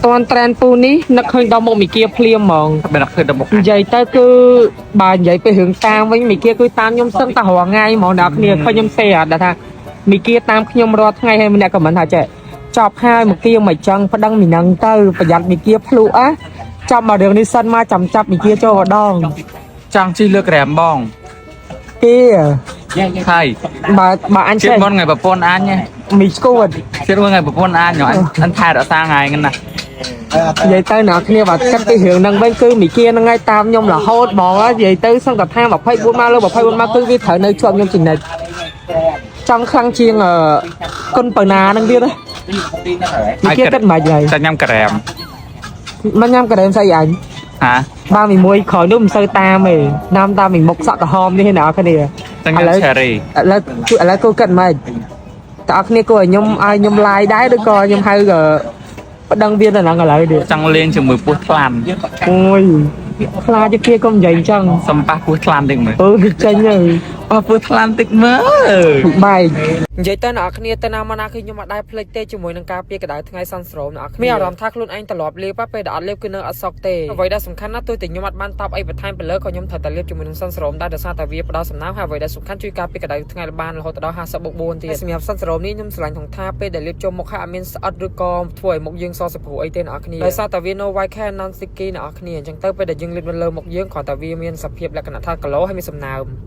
ទាន់ trend ពូនេះនឹកឃើញដល់មុខមីគាភ្លាមហ្មង បែរឃើញដល់មុខ និយាយទៅគឺបើនិយាយពីរឿងតាមវិញមីគាគឺតាមខ្ញុំសឹងតែរាល់ថ្ងៃហ្មងអ្នកគ្នាឃើញខ្ញុំសេអត់ដែលថាមីគាតាមខ្ញុំរាល់ថ្ងៃហើយម្នាក់ក៏មិនថាចេះចប់ហើយមីគាមិនចឹងប្តឹងមីនឹងទៅប្រយ័ត្នមីគាភ្លុអះចាប់មករឿងនេះសិនមកចាំចាប់មីគាចូលម្ដង ចង់ជិះលើក្រាមបង គេ ហើយ បើបើអញ ជាតិ ចេះ មុនថ្ងៃប្រពន្ធអញហ៎ មីស្គួត ជាតិមុនថ្ងៃប្រពន្ធអញហ៎អញថែរក្សាថ្ងៃហ្នឹងណា និយាយទៅអ្នកគ្នាបើគិតពីរឿងហ្នឹងវិញគឺមីគាហ្នឹងឯងតាមខ្ញុំរហូតហ្មងនិយាយទៅសឹងតែថា24ម៉ោងលើ24ម៉ោងគឺវាត្រូវនៅជាប់ខ្ញុំចំណិចចង់ខ្លាំងជាងអឺគុណបើណាហ្នឹងទៀតណាមីគាគិតមិនហើយ តែញ៉ាំក្រែម មិនញ៉ាំក្រែមស្អីអញ ហា បើមីមួយក្រោយនោះមិនសូវតាមទេតាមតាមមីមុខសក់ក្រហមនេះឯអ្នកគ្នា តែញ៉ាំ cherry ឥឡូវគឺឥឡូវគូគិតមិនតើអរគ្នាគួរឲ្យខ្ញុំឲ្យខ្ញុំ live ដែរឬក៏ខ្ញុំហៅប្តឹងវាទៅហ្នឹងឥឡូវនេះ ចង់លេងជាមួយពស់ថ្លាន់ អូយខ្លាចជាគេកុំនិយាយអញ្ចឹង សំប៉ះពស់ថ្លាន់តិចមើល អឺវាចេញហើយ ប៉ះពស់ថ្លាន់តិចមើល បែកនិយាយទៅអ្នកគ្នាទៅណាមកណាគឺខ្ញុំអត់ដែរភ្លេចទេជាមួយនឹងការពារកម្ដៅថ្ងៃសន្ស្រោមអ្នកគ្នាមានអារម្មណ៍ថាខ្លួនឯងត្រឡប់លាបពេលដែលអត់លាបគឺនៅអត់សក់ទេអ្វីដែលសំខាន់ណាស់ទោះតែខ្ញុំអត់បានតបអីបន្ថែមទៅលើក៏ខ្ញុំត្រូវតែលាបជាមួយនឹងសន្ស្រោមដែរដោយសារតែវាផ្ដល់សំណើមហើយអ្វីដែលសំខាន់ជួយការពារកម្ដៅថ្ងៃបានរហូតដល់50បូក4ទៀតសម្រាប់សន្ស្រោមនេះខ្ញុំស្រឡាញ់ក្នុងថាពេលដែលលាបចូលមុខហើយអត់មានស្អិតឬក៏ធ្វើឲ្យមុខយើងសសព្រោះអីទេអ្នកគ្នាដោយសារតែវា no white cast non sticky អ្នកគ្នាអញ្ចឹងទៅពេលដែលយើងលាបនៅលើមុខយើងគ្រាន់តែវាមានសភាពលក្ខណៈថា glow ហើយមានសំណើម។